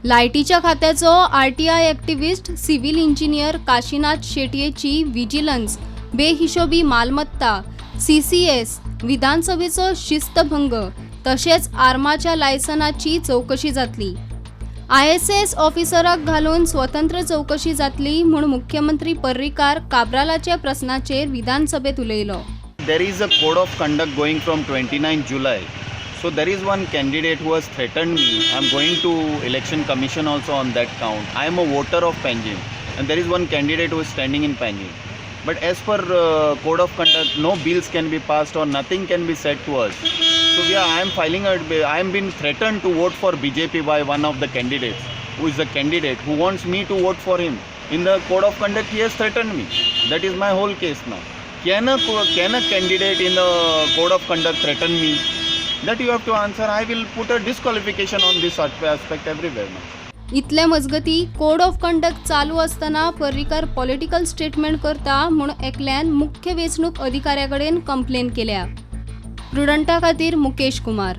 लायटीच्या खात्याचो RTI activist civil engineer Kashinath शेटयेची vigilance, बेहिशोबी मालमत्ता, सीसीएस, विधानसभेचो शिस्तभंग तशेंच आर्माच्या लायसनाची चवकशी जातली. आयएसएस ऑफिसराक घालून स्वतंत्र चवकशी जातली म्हूण मुख्यमंत्री पर्रीकार काब्रालाच्या प्रस्नाचेर विधानसभेत उलयलो. There is a code of conduct going from 29 July. So there is one candidate who has threatened me. I am going to Election Commission also on that count. I am a voter of Panjim and there is one candidate who is standing in Panjim. But as per code of conduct, no bills can be passed or nothing can be said to us. So I am filing a, I am being threatened to vote for BJP by one of the candidates, who is a candidate who wants me to vote for him. In the code of conduct, he has threatened me. That is my whole case now. Can a candidate in the code of conduct threaten me? That you have to answer. I will put a disqualification on this aspect everywhere now. इतले मजगती, code of conduct चालू आसतना Parrikar political statement करता म्हूण एकल्यान मुख्य वेंचणूक अधिकाऱ्या कडेन कंप्लेन केल्या. प्रुडंटा खातीर मुकेश कुमार.